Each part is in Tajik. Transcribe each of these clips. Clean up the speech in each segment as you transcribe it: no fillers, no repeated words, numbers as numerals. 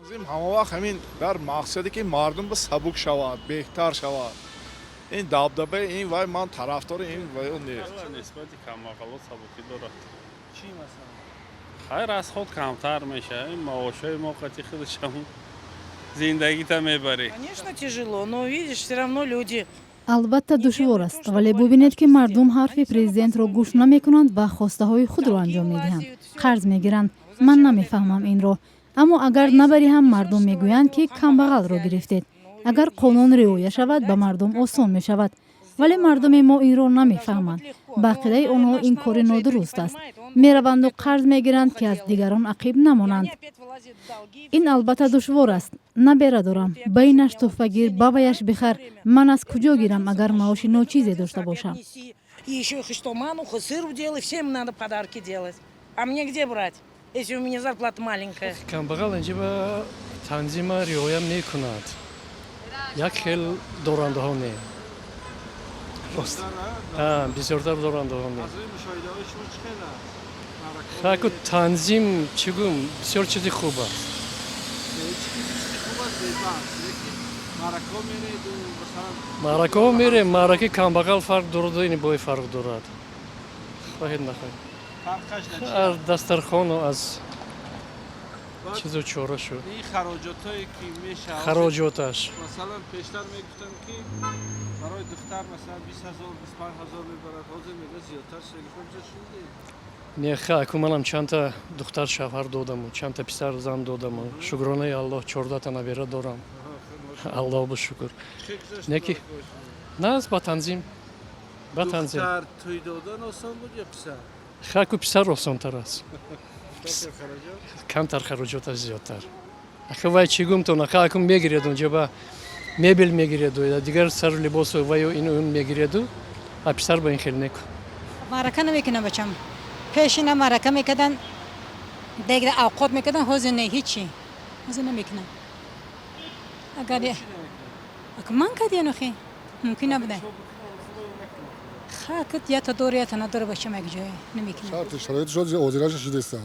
Ҳамавақт ҳамин дар мақсаде, ки мардум ба сабук шавад, беҳтар шавад. Ин дабдаба, ин вай, ман тарафдори ин вай нест. Нисбати камбағало сабукӣ дорад. Чӣ масалан? Хайр, аз худ камтар мешавад. Ин маошҳои мо қати худашам зиндагита мебарӣ. Конечно, тяжело, но, видишь, все равно люди Албатта, душвор аст, вале бубинед, ки мардум ҳарфи президентро гӯш намекунанд ва хостаҳои худро анҷом медиҳанд, қарз мегиранд. Ман намефаҳмам инро. Аммо агар набарӣ ҳам, мардум мегӯянд, ки камбағалро гирифтед. Агар қонун риоя шавад, ба мардум осон мешавад, вале мардуми мо инро намефаҳманд. Ба ақидаи онҳо ин кори нодуруст аст. Мераванду қарз мегиранд, ки аз дигарон ақиб намонанд. Ин албатта душвор аст. Набера дорам, ба инаш тӯҳфа гир, ба ваяш бихар. Ман аз куҷо гирам, агар маоши ночизе дошта бошам? И еще хоть что, ману, хоть сыру делай, всем надо подарки делать. А мне где брать, если у меня зарплата маленькая? Камбағал инҷа ба танзима риоя мекунад, як хел дорандаҳо не, рост, бисёртар дорандаҳо не. Аз рӯи мушоҳидаҳои шумо, чӣ хел аст? Хаку танзим, чӣ гӯм, бисёр чизи хуб аст. Чизи хуб аст, бебаҳс, лекин маъракаҳо мереду масалан. Маъракаҳо мерем, маъракаи камбағал фарқ дораду ини бой фарқ дорад, хоҳед нахоҳед. Фарқаш дар чи? Аз дастархону аз Баъд чизу чора шуд. Ин хароҷотҳое, ки мешавад. Хароҷоташ. Масалан, пештар мегуфтанд, ки барои духтар, масалан, 20 000, 25 000 мебарад, ҳозир мегӯяд, зиёдтар шуда. Шунидед? Не, ха, аку манам чандта духтар шавҳар додаму, чандта писар зан додаму. Шукронаи Аллоҳ, 14та набера дорам, Аллоҳ ба шукр. Неки наз ба танзим, ба танзим. Духтар тӯй додан осон буд ё писар? Хаку писар осонтар аст. Камтар хароҷот? Камтар хароҷоташ зиёдтар. Аха, вай чӣ гумтон, аха, аку мегиреду, унҷа ба мебел мегиреду, дигар сару либосу ваю ину он мегиреду, а писар ба ин хел неку. Маърака намекунам, бачам. Пешина маърака мекардан, дегда авқот мекардан, ҳозир не, ҳичи, ҳозир намекунам. Агар ман кардиян, охи мумкин набуда. Хакт ята дора, ята надора, бачам як ҷое намекунам. Шарти шароити шуд озираша шудеста.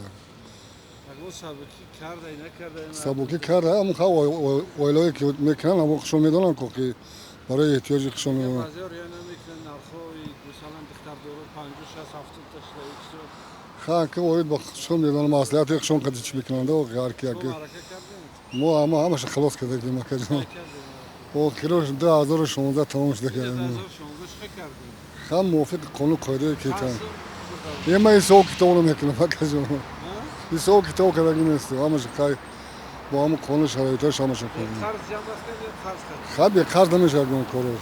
Ягон сабукӣ кардай, накардай? Сабукӣ карда, ҳамн ха оилое ки мекунанд, ҳамон хушон медонанд ко, ки барои эҳтиёҷи хушон. Баъзеҳо риоя намекунанд, нархҳои, масалан, духтардоро 50, 60, 70 та шуда, чизо. Ха, ки оид ба хушон медонам, маслиҳати хушон қади чӣ мекунанд ҳар ки яки. Маърака кардем? Мо ҳама ҳамаша халос кардагим, акаҷон. Охирош 2016 тамом шуда кардем. 2016 чӣ кардем? Ха, мувофиқи қонун қоидае ки та е, ман ҳисоб китоб намекунам, акаҷон, ҳисоб китоб кардаги нест. Ҳамаша хай бо ҳамон қонун шароитҳош ҳамаша кардем. Қарз ҷамъ аст кард ё қарз кард? Ха, бе қарз намешавад гон коро.